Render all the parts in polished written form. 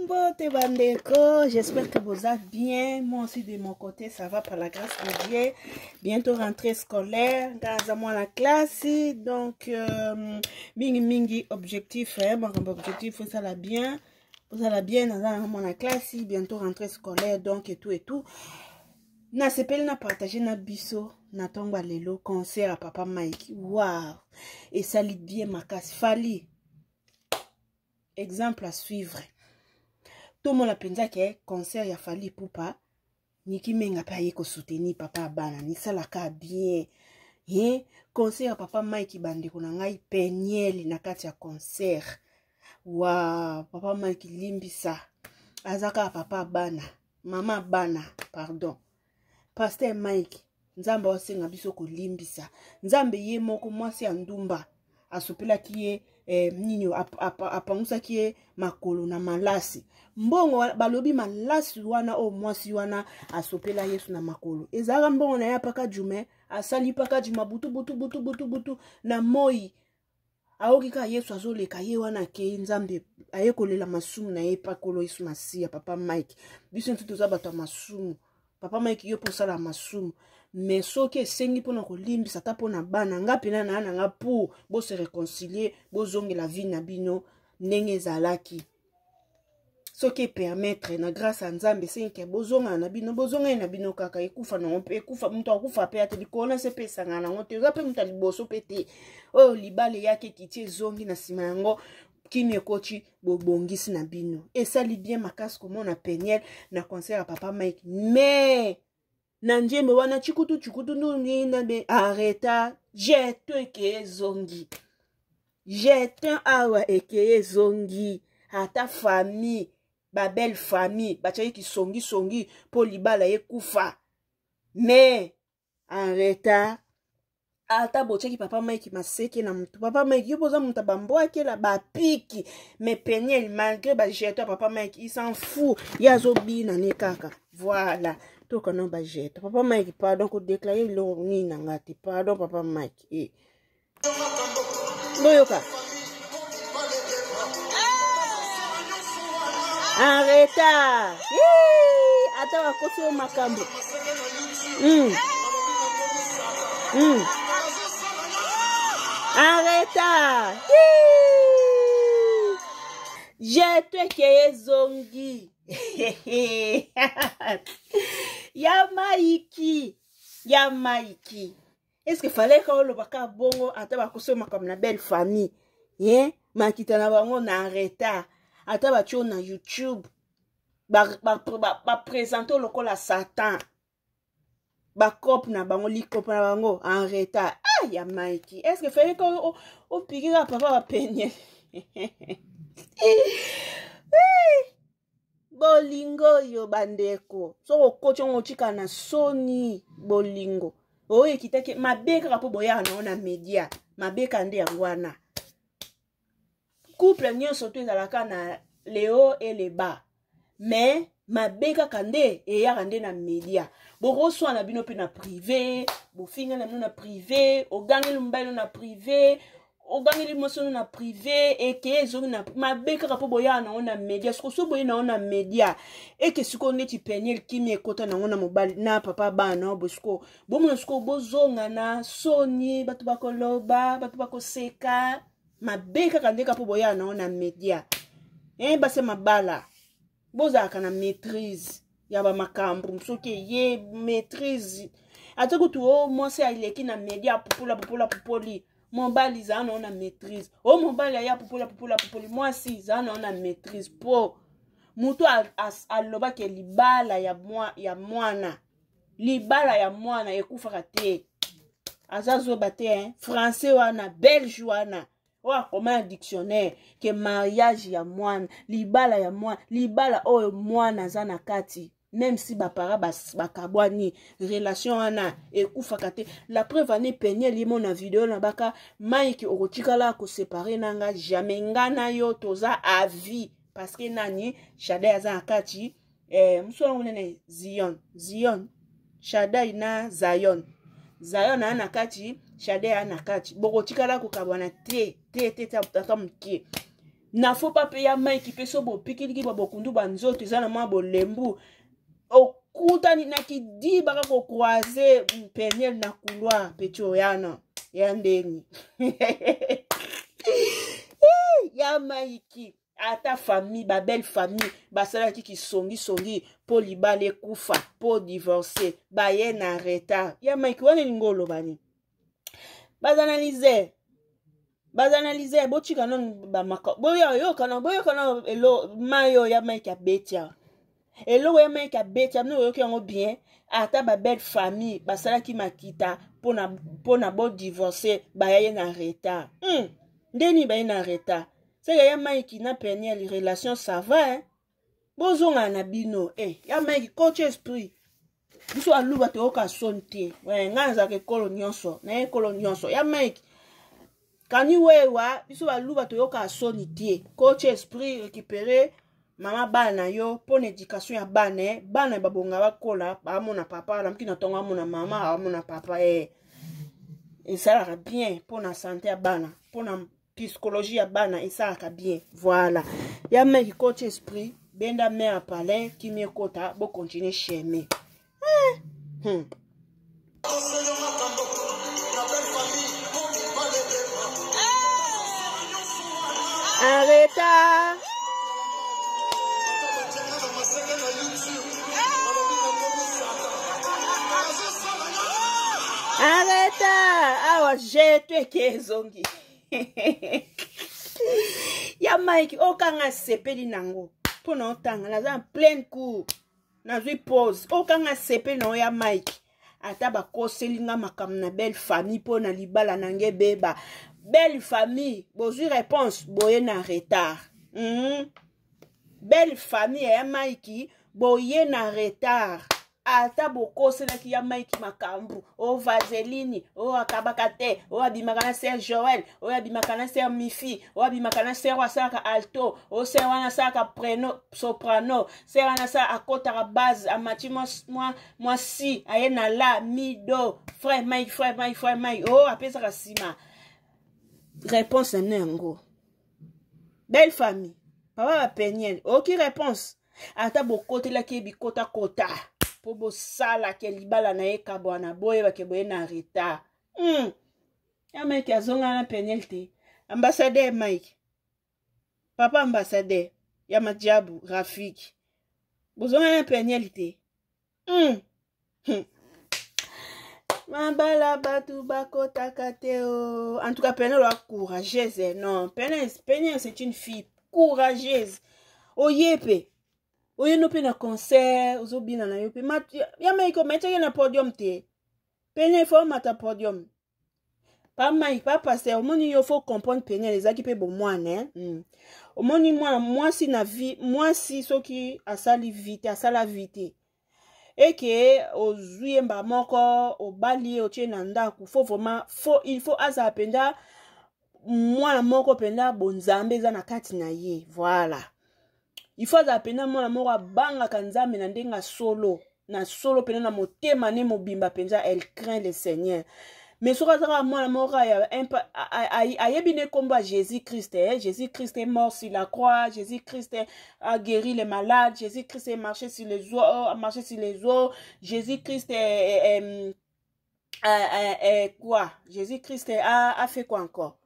Mbote bandeko, j'espère que vous êtes bien. Moi aussi de mon côté, ça va par la grâce de Dieu. Bientôt rentrée scolaire, grâce à moi la classe. Donc, mingi mingi objectif, hein, bon, objectif, ça la bien. Vous allez bien, dans mon classe, bientôt rentrée scolaire, donc et tout et tout. Nasepeli na partage na biso na ntongo ya lelo concert ya papa Mike. Wow, esali bien makasi. Fally, exemple à suivre. Tomona mpenza ke concert ya Fally Ipupa, Niki Menga mpe aye kosoutenir papa ya bana, nisalaka bien. Ye concert ya papa Mike, bandeko na ngai, Peniel na kati ya concert. Wow, papa Mike limbisa, aza kaka papa ya bana, mama bana, pardon. Pasteur Mike, Nzambe asenga biso kolimbisa. Nzambe ye moko mwasi ya ndumba asopelaki ye nini, apangusaki ye makolo na malasi. Mbongo balobi malasi wana oyo mwasi wana asopela Yesu na makolo. Ezalaka mbongo na ye apaka jume, asali paka juma butu butu butu butu butu na moi. Aoki kaka Yesu azoleka ye wana akei, Nzambe aye kolela masumu na ye pakolo Yesu Masiya. Papa Mike, biso nti toza bato ya masumu. Papa Mike, yo mpo osala masumu, mais soki esengi mpona kolimbisa ata mpona bana nga mpena na nga pour bose réconcilier, bozongela vie na bino ndenge ezalaki. Soki epermettre na grâce ya Nzambe esengi ke bozongana na bino, bozongani na bino kaka, ekufa nango mpe ekufa. Moto akufa mpe ate likolo na se mpe esangana nango te, oza mpe moto ya liboso mpe te oyo libala eyaki ekiti ezongi na nsima yango kimi ekoti bobongisi na bino. Esali bien makasi komona Peniel na concert ya papa Mike, mais na nzembo wana chikutu chikutu ndungi be arrêta jeton eke ezongi, jeton awa eke ezongi. Ata famille, babelle famille batiaki kisongisongi mpo libala ekufa, mais en retard ata botiaki papa Mike maseke na mutu. Papa Mike, yo boza moto bambwakela bapiki, mais Peniel malgré bajeton ya papa Mike, il s'en fout, ye azobina ne kaka. Voilà, tokana bajeton papa Mike, pardon kodéclarer biloko nini na nga te, pardon papa Mike. Eh. Boyoka en retard ata bakosi oyo makambo. En retard jeton ekeye ezongi ya Maiki, ya Maiki. Est-ce que fallait ka olobaka bongo ata bakosi oyo makambo na belle famille ye makita na bango na retard, ata batie oyo na YouTube baprésente lokola Satan, bacope na bango, likopo na bango en retard. Ah, ya Maiki, est ce que fallait ka opiki kaka papa bapenye? Bolingo oyo bandeko, soki okoti yango otika na soni. Bolingo oyo ekitaki mabe kaka mpo boyaka nango na media, mabe kaka nde yango wana. Couple nyonso to ezalaka na leo et le bas, mais mabe kaka nde eyaka nde na media. Bokoswana bino mpe na privé, bofinga na bino na privé, ogangeli mobali na privé, ogangeli mwasi ono na privé, eke ezongi na mabe kaka mpo boyaka nango na media. Siko so boye nango na media eke sikoyo neti Peniel kimi ekota nango na mobali na papa bana oyo, sikoyo bomona, sikoyo bozonga na soni, bato bakoloba, bato bakoseka. Mabe kaka nde kaka mpo boyaka nango na media. Basi mabala, bozalaka na maîtrise ya bamakambo. Soki eye maîtrise, ata kutu o mwasi aleki na media, apupola pupola pupoli mobali, zala nango na maîtrise. O mobali aya pupola pupola pupoli mwasi, zala nango na maîtrise, po moto alobaki libala ya mwana, libala ya mwana ekufaka te. Aza zoba te, hein? Français wana, belge wana oyo akoma na dictionnaire ke mariage ya mwana, libala ya mwana, libala oyo mwana aza na kati, même si bapara bakabwani, relation wana ekufaka te. La preuve ane Peniel ye mo na video na baka Mike, okotikala koséparer na nga jamais, nga na yo toza à vie, parce que nani Shadai aza na kati, mosu yango nene Zion, Zion, Shadai na Zion, Zion aya na kati, Shadai aya na kati, bokotikala kokabwana te te te te ata moke. Na fopa mpe ya Mike mpe so bopikiliki ba bokundu ba nzoto eza na mwa bolembu, okutani na kidiba kaka kokroise Peniel na couloir, peti oyana ya ndeni ya Mike. Ata famille, ba belle famille basalaki kisongisongi mpo libala ekufa, mpo divorce, baye na retard. Ya Mike wana elingi oloba nini? Bazanalyse, bazanalyse, botika nanu bamaka, boyokana, boyokana elo mayo ya Mike abeti awa, eloko ya Mike abeti awa, bino oyoki yango bien. Ata babelle famille basalaki makita mpona bodivorce, baya ye na retard. Ndeni baye na retard, seke ya Mike na Peniel relation ça va, hein? Bozongana na bino eh, ya Mike coach esprit biso aluba toyoka soni te. Ngai nazalaka ekolo nyonso na ekolo nyonso ya Mike kani wewa, biso baluba toyoka soni te. Coach esprit, récupérer mama bana na yo mpo na éducation ya bana. Bana babonga bakola bamona papa alamuki na ntongo, amona mama, amona papa. Esalaka bien mpo na santé ya bana, mpo na psychologie ya bana esalaka bien. Voilà, ya Mike coach esprit, benda mare ya palin, kimi ekota, bocontinue chemin eh. En retard. En retard. Awa jeto eke ezongi. Ya Mike, okanga sepeli nango mpo na otanga, naza en pleine cour, nazwi pause. Okanga sepeli nango ya Mike, ata bakoseli nga makambo na belle famille mpo na libala na nge ebeba. Belle famille bozwi réponse, boye na retard. Belle famille ya Mike, boye na retard. Ata bokoselaki ya Mike makambo, o vaseline, o akabaka te, o abimaka na sœur Joel, oyo abimaka na sœur Mifi, oyo abimaka na sœur oyo asalaka alto, o sœur wana asalaka preno soprano, sœur wana asala akotaka base, amati mwa si aye na la mi do. Frère Mike, frère Mike, frère Mike, o apesaka nsima réponse na bino yango. Belle famille, papa bapeniel, oyoki réponse. Ata bokotelaki ye bikotakota mpo bosalaka libala na ye kabwana, boyebake boye na retard. Ya Mike azonga na Peniel te. Ambassadeur Mike, papa ambassadeur ya Madiabu Rafiki, bozonga na Peniel te. Mabala bato bakotaka te o. En tout cas Peniel oa courageuse. Non, Peniel, Peniel c'est une fille courageuse. Oye mpe oyeno mpe na concert, ozobina na yo mpe ya Mike, ometiaki na podium te. Peniel fo omata podium pa Mike, pa pasteur. Omoni, yo faut comprendre Peniel ezalaki mpe bomwana, eh? Omoni mwana mwasi na vie, mwasi soki asali vie te, asala vie te, eke ozwi ye mba moko, obali ye, otie na ndako, faut vraiment, faut, il faut azala mpenza mwana moko mpenza bonzambe eza na kati na ye. Voilà, il faut azala mpenza mwana moko abangaka Nzambe na ndenge ya solo na solo mpenza, na motema ne mobimba mpenza, elle craint le Seigneur. Mais soki azaka mwana moko ayebi ne nkombo ya Jésus Christ, eh? Jésus Christ est mort sur la croix, Jésus Christ a guéri les malades, Jésus Christ est marché sur les eaux, a marché sur les eaux, Jésus Christ est quoi, Jésus Christ a fait quoi encore,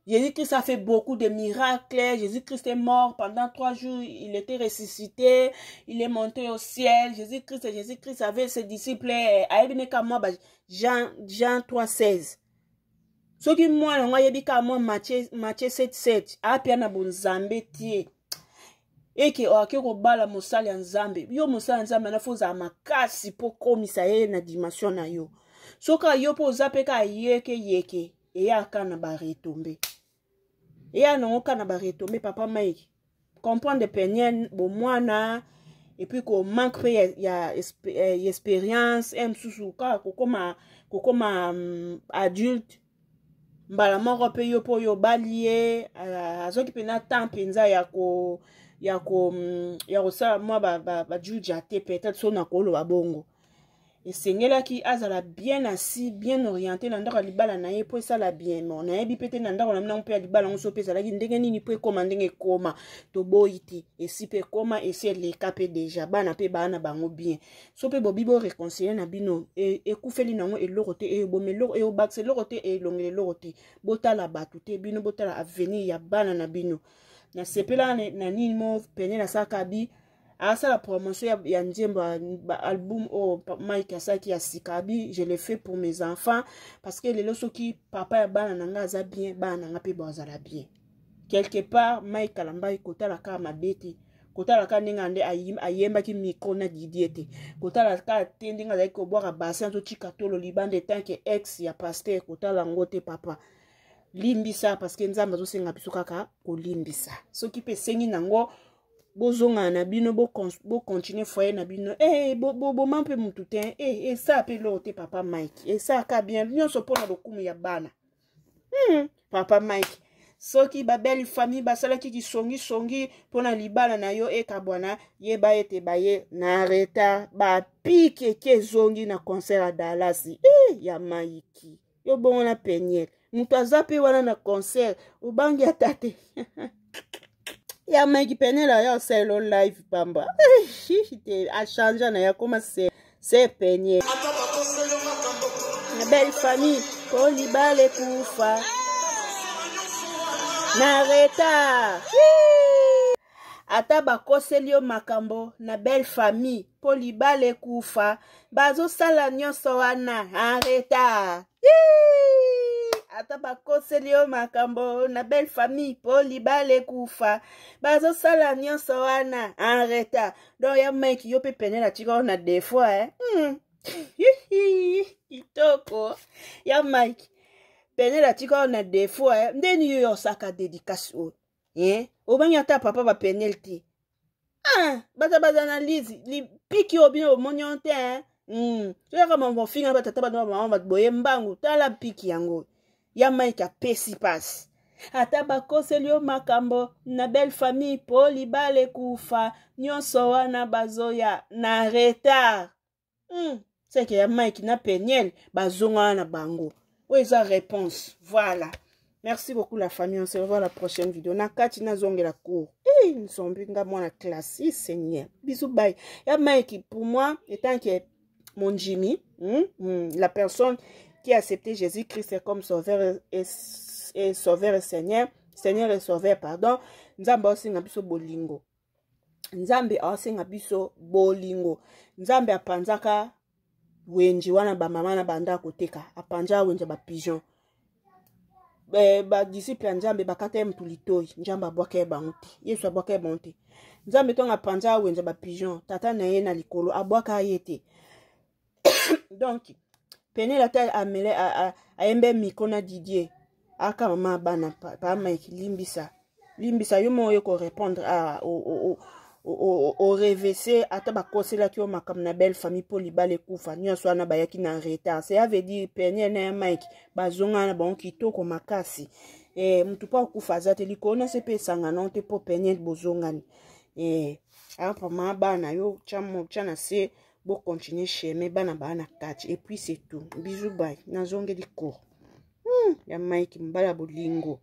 Jésus-Christ a fait beaucoup de miracles. Jésus-Christ est mort pendant 3 jours. Il était ressuscité. Il est monté au ciel. Jésus-Christ, Jésus-Christ avait ses disciples. Jean, Jean 3, 16. Soki mwana yango ayebi kaka mwa Matthieu 7 7, apia na bonzambe tie, eke oake kobala mosali ya Nzambe. Yo mosali ya Nzambe ana fo ozala makasi mpo komisa ye na dimension na yo. Soki yo mpo oza mpe kaka yeke yeke, eyaka na baretombées, eya nango kaka na baretombées. Papa Mike, comprendre Peniel bomwana, et puis komanque mpe ya expérience e mosusu, kaka kokoma adulte mbala moko mpe yo mpo oyo obali ye, azwaki mpena temps mpenza ya kosala mwa bajuja te. Peut-être so na koloba bongo. Esengelaki azala bien assis, bien orienté na ndako ya libala na ye mpo esala bien. Bon, nayebi mpe te na ndako na bino mpe ya libala yango so mpe ezalaki ndenge nini mpo ekóma ndenge ekóma. Toboyi te, esi mpe ekóma, esi eleka mpe deja, bana mpe baa na bango bien. So mpe bobi boreconcilie na bino, ekufeli nango eloko te, eboma eloko, ebakisa eloko te, elongela eloko te. Botala bato te, bino botala avenir ya bana na bino. Nasepela na nini mo pene nasalaka bi asala promotion ya nzembo ya album oyo Mike asalaki ya sika, abi je le fais pour mes enfants, parce que lelo soki papa ya bana na nga aza bien, bana na nga mpe bazala bien. Quelque part Mike Kalambay kotala kaka mabe te, kotala kaka ndenge nde ayembaki micro na Didier te, kotala kaka te ndenge azalaki kobwaka bassin, azotika tolo libanda etanke ex ya pasteur, kotala yango te. Papa, limbisa, parce que Nzambe azosenga biso kaka kolimbisa. Soki mpe esengi nango bozongana na bino, bocontinue foyer na bino, eh, boma mpe mutu te, eh, esala mpe eloko te. Papa Mike, esalaka bien nyonso mpona lokumu ya bana. Papa Mike, soki babelle famille basalaki kisongisongi mpona libala na yo ekabwana, yeba ete baye na retard, bapike eke ezongi na concert ya Dallas. Eh, ya Maiki, yo bongo na Peniel, moto aza mpe wana na concert, obangi ata te. Ya Mike, Peniel aya osalelo live pamba te, achange na ye, akoma se Peniel na belle famille po libala ekufa na retard. Ata bakoseli yo makambo na belle famille mpo libala ekufa, bazosala nyonso wana en retard. Ata bakoseli yo makambo na belle famille mpo libala ekufa, bazosala nyonso wana en retard. Donc ya Mike, yo mpe Peniel atika na défaut, eh? Kitoko ya Mike, Peniel atika na défaut, eh? Ndeni yo osaka dédicace oyo, eh? Obangi ata papa bapeniel te. Ah, baza baza analyse lipiki oyo bino bomoni yo te, eh? Toyaka mafinga batata, bana, bamama, bato boye mbangu. Tala piki yango ya Mike, apesi mpasi. Ata bakoseli yo makambo na belle famille mpo libala ekufa, nyonso wana bazoya na retard. Seke ya Mike na Peniel bazongana na bango, oyo eza réponse. Voilà, merci beaucoup la famille, on se revoit la prochaine vidéo. Na kati nazongela cours. Hey, nzombi nga mwana classe, Seigneur. Bisous, bye. Ya Mike, pour moi, étant que mon Jimmy, la personne qui a accepté Jésus-Christ comme sauveur et sauveur et Seigneur, Seigneur et sauveur, pardon, Nzambe aosenga biso bolingo, Nzambe aosenga biso bolingo. Nzambe apanzaka wenji wana, bamama na banda koteka, apanza wenji ya bapigeon. Badisciple ya Nzambe bakata ye motu litoi, Nzambe abwaka ye bango te, Yesu abwaka ye bango te. Nzambe ntongo apanza wenze bapigeon, tata na ye na likolo abwaka ye te. Donc Peniel ata amele ayembe micro na Didier, aka mama bana, pa Mike, limbisa, limbisa yo moko, oyo korépondre orevese. Ata bakoselaki yo makambo na belle famille mpo libala ekufa, nyonso wana bayaki na retard. Cela veut dire Peniel na ya Mike bazongana na bango kitoko makasi. Motu mpo akufa aza te likolo na se mpe esangana te mpo Peniel bozongani. Apama bana yo, tya na se, bocontinue chemin, bana baa na kati, et puis c'est tout. Bisous, bye. Nazongeli cours. Ya Mike, mobala bolingo.